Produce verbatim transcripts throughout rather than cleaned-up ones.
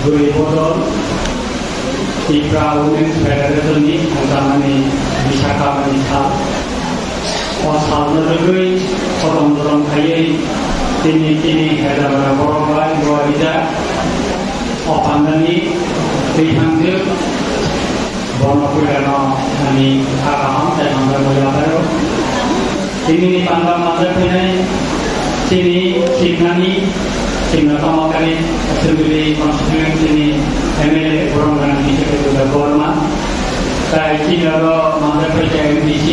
Bwrwi bodol Tipra Women's Federation ni thangtamani Bisakha mani sal. O salno rwgwi khotom dorom khaiwi tini tini hezar hezar borok bai duarijak. O pandani twi thangjak. Bono puilano ani kha kaham tei hambai muya phaio. Tinini panda majak phainai chini Simnani, Simna Tamakari Assembly Constituency ni M L A Boromgana Bishekendra Debbarma, tai chini oro majak phaikha M D C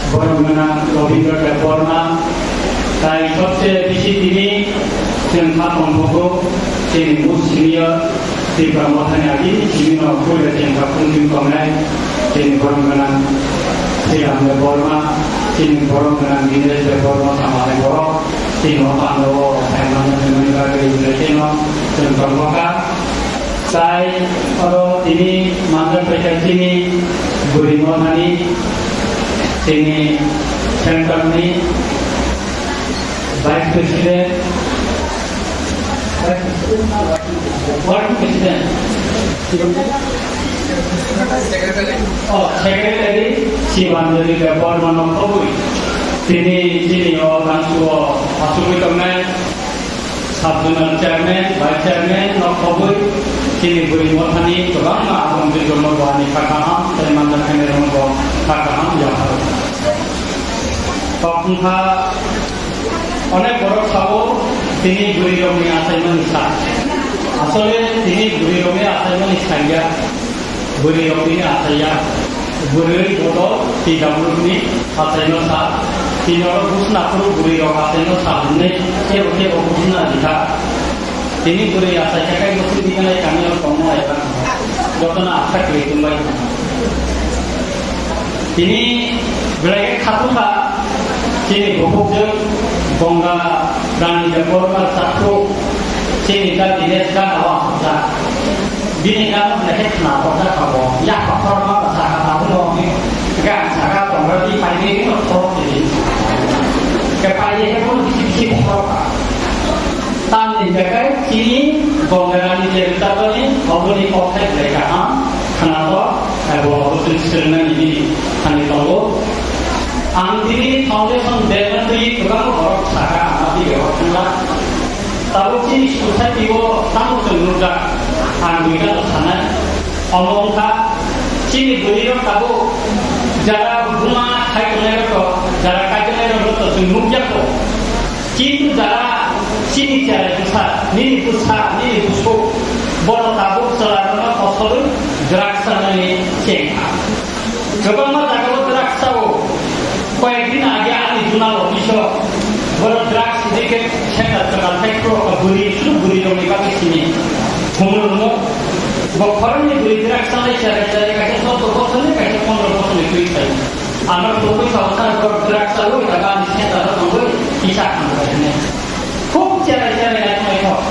Boromgana Robindra Debbarma, tai sobse bisi tini chwng kha tongthogo chini most senior Tipra Mothani agi, chini no puila chwng kha phungchim tongnai, chini borom gwnang Sriram Debbarma, chini borom gwnang Dinesh Debbarma, tamo hai borok, chini o pandao, hai mano, hai mani bagwi, belai kheno chwng tongkha. Tai oro tini manjak paikha chini bwrwi mothani, chini center ni Vice President, Vice President, Working President, oh, Secretary, Sibanjali Debbarma no khobwi. Tini, tini o tangsuo asugwi tongnai, Sub Zonal Chairman, Vice Chairman no khobwi. Tini bwrwi mothani kwbangma aboni jono bo ani kha kaham, tei manjak khainai rokno bo kha kaham yapharo. Kok wngkha, onek borok sao tini bwrwi rokni achaimani sa. Asole tini bwrwi rokni achaimani saiya, bwrwi rok tini achaiya. Bwrwi bodol T W ni achaino sa. Tini oro buchna phuru bwrwi rok achaino sa hwnwi tebo tebo buchna rikha. Tini bwrwi achai khe kai bwswk dikanai kami oro tongma lai ba. Jotono aphak kwrwi tongbai. Tini belai khe khatungkha chini bukhukjwk Bonga Rani Debbarma Chakhu, chini jati Desh gana o asajak. Bini gana hwnba khe khna torjak kha bo. Yak kotorma ba sakha tabukno hwnwi gan sakha tongra di paini rino thorok tini. Khe paini khe bono bisi bisi thorok kha. Tamni hwnba khe chini Bonga Rani je rwchapmani oboni kokthai belai kaham khnato, abo obo chwng swrwngnani bini thani tongo. Ang tini foundation day no twi kwbangma borok sakha, ang abo twi bebak thangla. Tabuk chini society o tamo chwng nukjak, ang duita no sanai. Omo wngkha chini bwrwi rok tabuk jara buma khai tongnai rok, jara kai tongnai rok no to chwng nukjak ko. Kintu jara chini cherai bwsa, nini bwsa, nini bwswk, bono tabuk chwla rokno kosolwi drugs chanani chengkha. Kwbangma jagao drugs chao. Koyek din age ani zonal office o borok drugs addict center kwtal khai khoro ka bwrwi, suru bwrwi rokni bagwi simi. Humrungo bo khoroknwi bwrwi drugs chanai cherai cherai kaisa chaudo bosorni, kaisa pondro bosorni twi khai. Ano tubui sausar borok drugs chawi, tabuk ani center o tongwi kisa khamkha hwnwi. Khub cherai cherai naitongnaithok.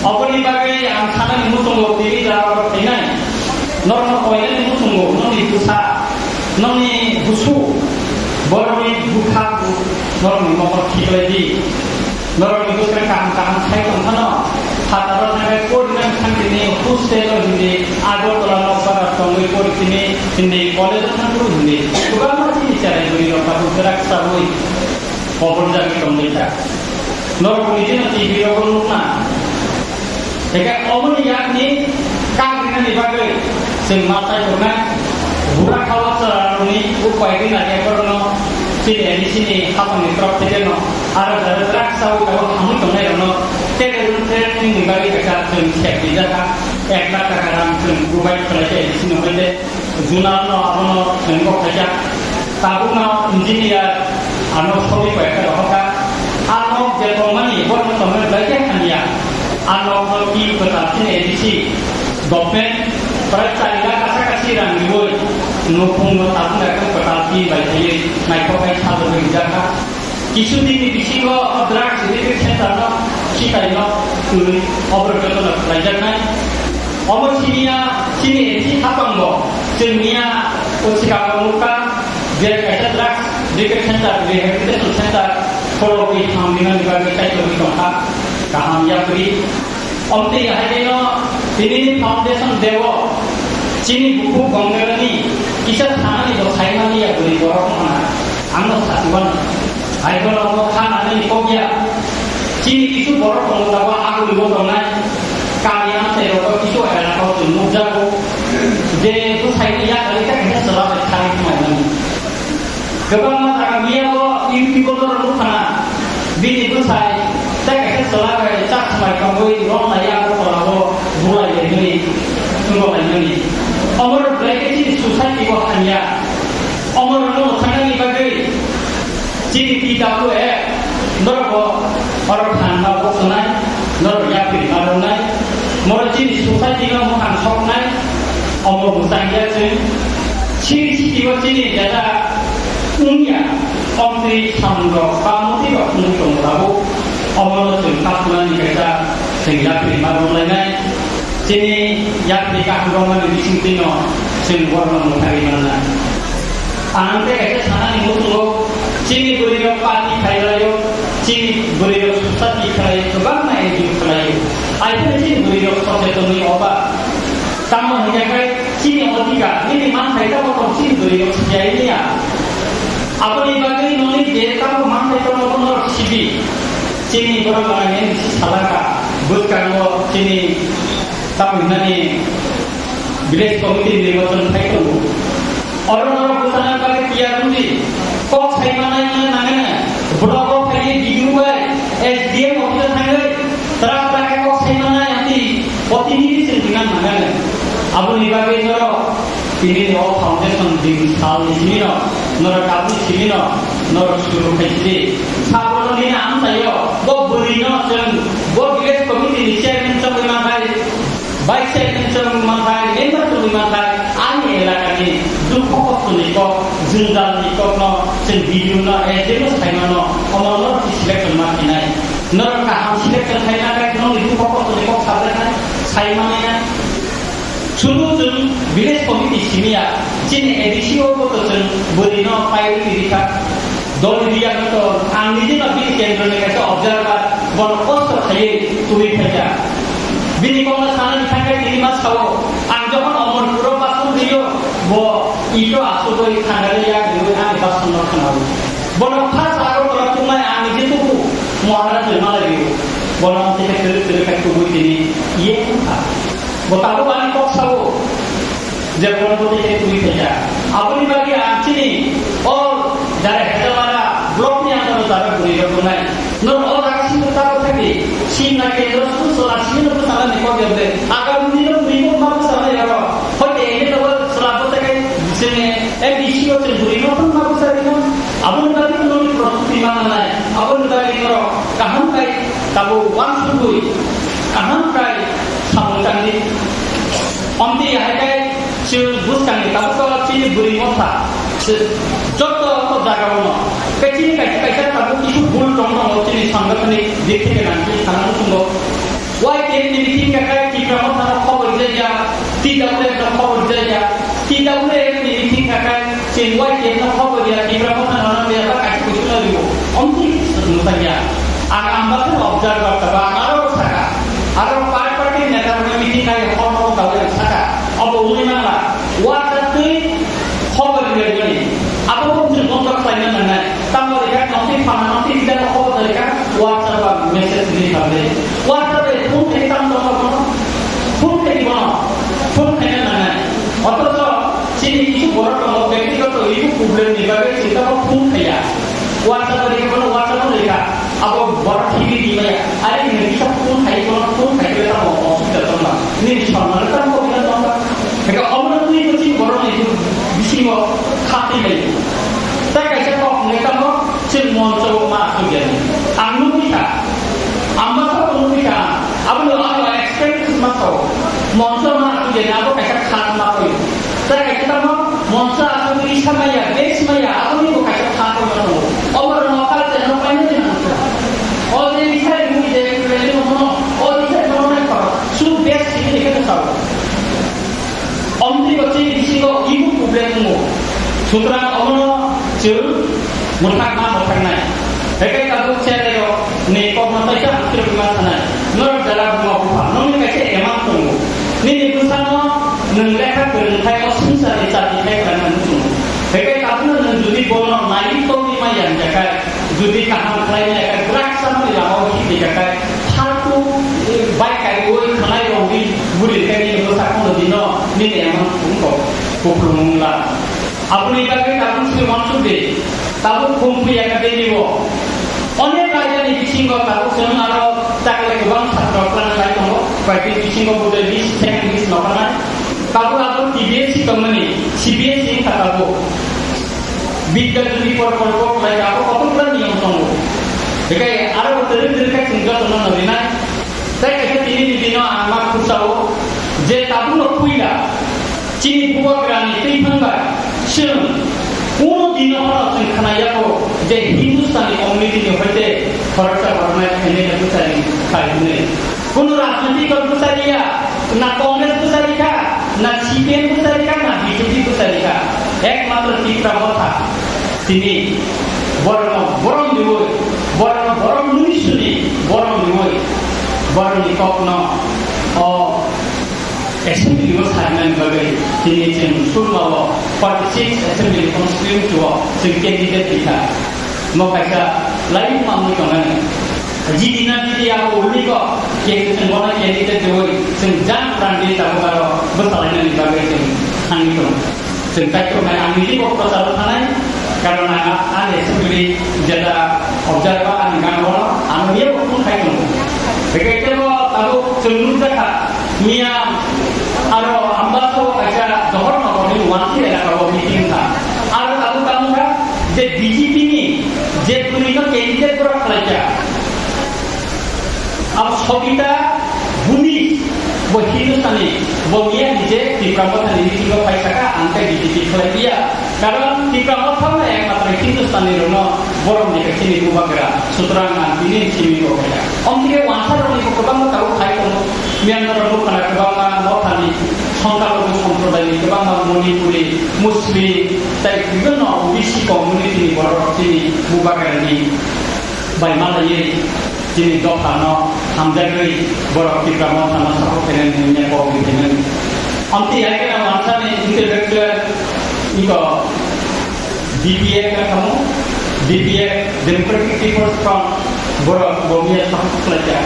Oboni bagwi ang sanani muchungo tini jora oro phainai. Norokno koinani muchungo nokni bwsa, nokni busu, borokni bwkha, norokni mokol khiklai di. Norokni bwskang kaham kaham sai tong phano, phataro thangwi Korinam Santini hostel o hindi, Agartala nokbar tongwi pori sini hindi, college o thangwi hindi. Kwbangma chini cherai bwrwi rok tabuk drugs chawi, kobor jagwi tongwi ta. Norok nijino T V rogo nukna. Eke omoni yakni kagrinani bagwi chwng ma chai tongnai. Bura khawa chwlarokni upai gwi nai borokno chini A D C ni hapangni torop thekeno aro jara drugs chawi tabuk hamwi tongnairokno tei training ni bagwi kaisa chwng sek rijak kha. Ek lakh taka rang chwng provide khlai khe A D C ni hoite. Junal no abono chwng kok khaijak. Tabukno engineer ano sobi bai khe rohorkha. Ano je tongmani borokno tongmani belai khe hamya. Ano no ki kwtal chini A D C government prai chari lakh kasa kasi rang riwi nukhung no tabuk ekdom kwtal ki bai khaiwi naithok khai sajagwi rijak kha. Kisu din ni bisingo o drugs rehabilitation center no sitai no twi oborok joto no khlaijaknai. Omo simiya chini A D C hapang bo chwng miya o swkang o nukha je kaisa drugs rehabilitation center, rehabilitation center khoroknwi hamrina ni bagwi kaitorwi tongkha. Kaham yapri. Omtwi haino tinini foundation deo chini buku Gongmerani kisa thanani bo saimani ya bwrwi borok wngkha. Angno satiwan. Aibono omo khanani kokya. Chini kisu borok tongo tabuk agulio tongnai. Kami amchairok kisu elakao chwng nukjago. Je bwsaini yakarwi ta kaisa chwla bai thari khlaimani. Kwbangma jaga miyao YouTube-o norok nukha na, bini bwsai tei kaisa chwla bai chak swmai tongwi romlai ya, bo tolao bulai laimani, wngbo laimani. Omorok belai khe chini society-o hamya. Omorokno mwthangnaini bagwi chini T W F norokbo oro phan ma boksanai. Norok yapri ma rwnai, moro chini society no mwkhang soknai, omo bwsang ya chwng. Chini city o chini jeta wngya, omtwi samung rok ba motwi rok wngwi tongo tabuk. Omono chwng kasunani kaisa chwng yapri ma rwlainai. Chini yapri kaham rwmani bisingtwi no chwng borokno mwthangwi mannai. Ang tei kaisa sanani muchungo, chini bwrwi rok party khailai o, chini bwrwi rok society khailai o, kwbangma N G O khailai o. Aiphano chini bwrwi rok sochetonwi oba. Tamo hwnkhe khai chini odhikar, nini manthai tamo tong chini bwrwi rok siyai niya. Aboni bagwi noni je tamo manthai tongmo bono sibi. Chini borok rok N G O salaka, bwskango chini tamo hinani Village committee ni nirbachon khai tongo. Oro norok bwsana bagwi tiyar wngdi. Kok sai manai wngna nangani. Block o phaiwi B D O bai S D M office o thangwi tra tra khe kok sai manai amtwi protinidhi se wngna nangani. Aboni bagwi norok tini o foundation din salni simi no, norok kabui simi no, norok suru khai sidi. Sabono nini amchaio bo bwrwi no chwng bo village committee ni chairman chongwi mankhai. Vice chairman chwng mankhai, member chwng mankhai, ani elakani dukhu kostoni kok, jwngjal ni kokno chwng B D O no, S D M no saimano, omo norok si selection ma khinai. Norok kaham selection khaina khe nongni dukhu kostoni kok sajaknai, saimanai na. Sunu chwng village committee simiya, chini A D C o bo to chwng bwrwi no priority rikha. Dol India no to ang nijeno bini kendro ni kaisa observer, bono kosto khaiwi tubui phaikha. Bini kokno sanani thangkhe tini ma sao, ang jokhon Omorpuro bason rio, bo ito asugwi thangari yak riwi ani basonno khwnao. Bono first Agartala tubunai ang nije tubu, Maharaj ni malai rio. Bono tini kwrwi kwrwi khai tubui tini iye wngkha. Bo tabuk ani kok sao. Je borok bo tei tei twi phaikha. Aboni bagwi ang chini o jara Hejalara block ni ang jara bwrwi rok wngnai. Norok o jaga simi tabuk thangdi. Simna kendro school chwla simi no bwsala ni kok yokde. Agam ni no bwrwi no ma bwsala ni aro. Hoi de ene no chwla bo tei chini M D C o chini bwrwi no ma bwsala ni. Aboni bagwi no ni prostuti ma nai. Aboni bagwi norok kaham kai tabuk wansugwi kaham kai samung tangdi. Omtwi hai khe chwng bwskangni tabukto chini bwrwi motha se joto o jaga o no. Khe chini kaisa kaisa tabuk kisu bul tong tongo chini sangathanik dik theke nang chini sana muchungo. Y T F ni meeting kha khe Tipra motha no khobor jaya, T W F no khobor jaya, T W F ni meeting kha khe chini Y T F no khobor ya, Tipra motha no nang ya ba kaisa kuchung no ribo. Omtwi mwsang ya. Ang ang bakhe observer ta ba ang aro saka. Aro party party neta rokni meeting khai hor hor dawi ang saka. Obo uni mangla. Wata twi khobor ri ri ni. Abo bo mungkin kontak sai na nangnai. Tamo ri kha nokti phana nokti ida ko khobor ri kha. Wata ba message ri kha de. Wata de phone khai tam to ko. Phone khai bono. Phone khai na nangnai. Otocho chini kisu borok tongo, bektigoto ibu problem ni bagwi chini tamo phone khaiya. WhatsApp bai bono WhatsApp no lekha. Abo borok thigwi di maya. Are ni kisa phone khai bono phone khai le tamo osubida tongma. Nini sonmano tamo kobila tongma. Heka omono twi ko chini borok ni bisingo khatwi lai. Ta kaisa kok ne tamo chini moncho ma asubida ni. Ang nugwi kha. Ang ma sa nugwi kha. Abo no ano experience ma sa. Moncho ma asubida ni abo kaisa khat ma koi. Tei kaisa tamo monsa aswk risa maya, base maya, aboni bo kaisa kha ko tongo. Obo rok no culture no paina di nang kha. O je risa ri mui je rele no mono, o risa ri mono nang kha. Su base simi ni khe sao. Omtwi bo chini bisingo ibu problem wngo. Sutrang omono chwng mwthang ma mwthang nai. Hekai tabuk chere rok Ni kokno taisa hamsirok ma sanai. Norok jara buma bupha, nokni kaisa emang tongo. Nini bwsano nwng lekha kwrwng khai o swngcharni chati khai khlaina muchungo. Hwnkhe tabukno nwng jodi bono naiwi tongwi ma yangya khai, jodi kaham khlai maya khai, drugs chamani lama o himya khai, phaltu, eh, bai kaiwi khwnai rwdi buri khai nini bwsa kono dino nini emang tongo. Kupulung wngla. Aboni bagwi tabuk se uansuk di, tabuk Humpui Academy o onek raida ni bisingo tabuk chwng aro takle kwbang satro plan khlai tongo, bai bini bisingo budai list, second list nokharnai. Tabuk abo T B S C tongmani, C B S C wngkha tabuk. Bidya Jyoti Prokolpo khlai abo kotokla niyom tongo. Bekai aro kwrwi kwrwi khe chwng jotono no rinai. Tei kaisa tini ni dino ang ma khursa-o je tabukno puila chini bubagrani twi phang bai chwng kuno dino phano chwng khna yago je Hindustani community ni hoite khoroksa boroknai M L A bwsari khai hwnwi. Kuno rajnitik dol bwsari ya, na Congress bwsari kha, na C P M bwsari kha, na B J P bwsari kha. Ekmatro Tipra Motha. Tini borokno borom riwi, borokno borom nini suni borom riwi, borokni kokno o assembly o sarinani bagwi tini chwng Surma o forty six assembly constituency o chwng candidate rikha. Mo kaisa laiyung mamwi tongnani. Jidi na jidi abo uni ko, khe chwng bono candidate riwi chwng jang pran di tabuk aro bwsalainani bagwi chwng thangwi tongo. Chwng kaitor nai ang nini bo kwcharo thanai, karon ang ani assembly jeta observer ani gana bono ang niya bo phone khai tongo. Bekai tebo tabuk chwng nukjakha miya aro Ambaso kaisa Johor Nogor ni Wansi elaka o meeting kha. Aro tabuk tamo kha je B J P ni je kuni no candidate borok khlaikha. Abo Sobita Bhumish, bo Hindustani, bo miya ni je Tipra Mothani bisingo phai saka, ang khe B J P khlai liya. Karon Tipra Motha no ekmatro Hindustani rokno borok ni khe chini bubagra, sutrang ang bini simi bo kaya. Omtike wansa rokni bo kwbangma tabuk khai tongo. Myanmar rok nukha na kwbangma Mothani, Songkhalogwi Somprodai ni kwbangma Manipuri, Muslim, tei bibhinno O B C community ni borok rok chini bubagra ni bai malaiwi chini dophano hamjagwi borok Tipra Mothano support khainani hwnwi kok ri khainani. Amtwi hai kheno wansani intellectual iko D P F ka thamo, D P F, Democratic People's Front, borok bo miya support khlaikha.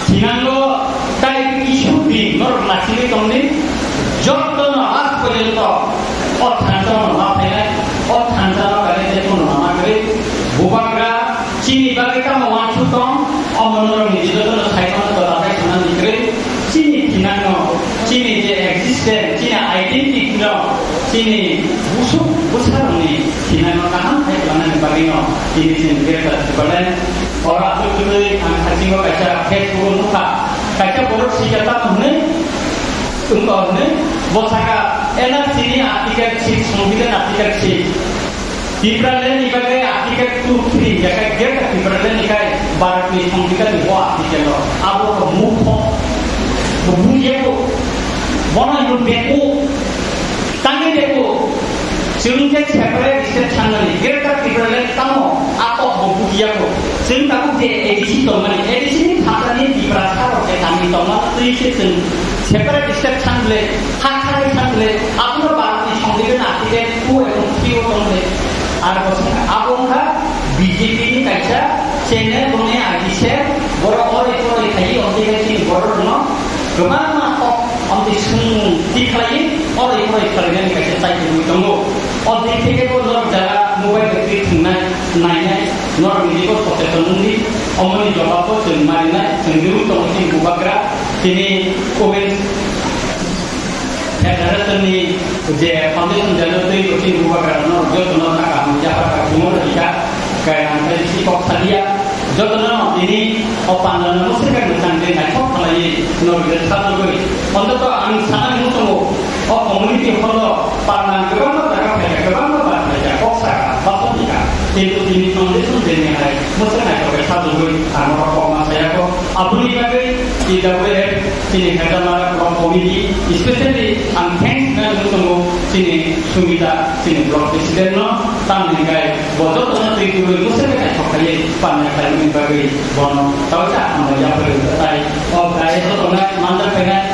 Thinango tai issue di norok nasingwi tongdi, jotono last porjonto o thansa no ma phainai, o thansa no kare te kono lama kwrwi, bubagra, chini bagwi tamo wansuk tong, omo norok ni jotono sai mano to rabai sanani kwrwi, chini thinango, chini je existence, chini identity no, chini busuk bwsarokni thinango kaham khai tlanani bagwi no, chini chini greater Tipraland. Oro aswk kwrwi ang haisingo kaisa Facebook o nukha, kaisa borok sikha tamo hwnwi, wngkha hwnwi, bo sakha N R C ni Article six, Songbidhan Article six, Tipraland ni bagwi Article two, three, yakha Greater Tipraland ni khai Bharat ni Songbidhan ni bo article o. Abo murkho, bo bujiya ko, bono yun beko, tangwi beko. Chwng khe separate state sanmani, Greater Tipraland tamo a kok bo bujiya ko. Chwng tabuk je A D C tongmani, A D C ni phatarni Tiprasa rok je tangwi tongma twi se chwng separate state sanble, ha kharwi sanble, abono Bharat ni Songbidhan Article two ebong three o tongle. Ar bo chwng abo wngkha B J P ni kaisa channel, boni I D se borok oroi poroi khaiwi, omo twi khe chini borok rokno kwbangma kok amtwi swng twi khlaiwi oroi poroi khlainani kaisa chai tongwi tongo. O dik theke bo norok jaga mobile bai twi thwngnai, nainai, norok nini bo socheton wngdi, omoni jobab bo chwng marinai, chwng riwi tongo chini bubagra, chini women federation ni je foundation jano twi chini bubagra norok jotono kha kaham yapar kha chumor rikha, kaya ang tei bisi kok salia. Jotono tini o pandano mwswkang mwchang je naithok khlaiwi norok je sajagwi. Ontoto ang sanani muchungo o community hall o panda kwbangma jaga phaikha, kwbangma bar phaikha, kok sakha, bason hikha. Kintu tini foundation je ni hai mwswk naithok khe sajagwi ang oro kokma sayakho. Aboni bagwi T W F chini Khatamara Committee, especially ang thanks na nung tongo chini Sumita, chini block president no, tamni hingkai bo joto no twi twi musa ke thok khai panna khai ni bagwi bono tawsa ang ya pare tai o kai joto na mandar khai na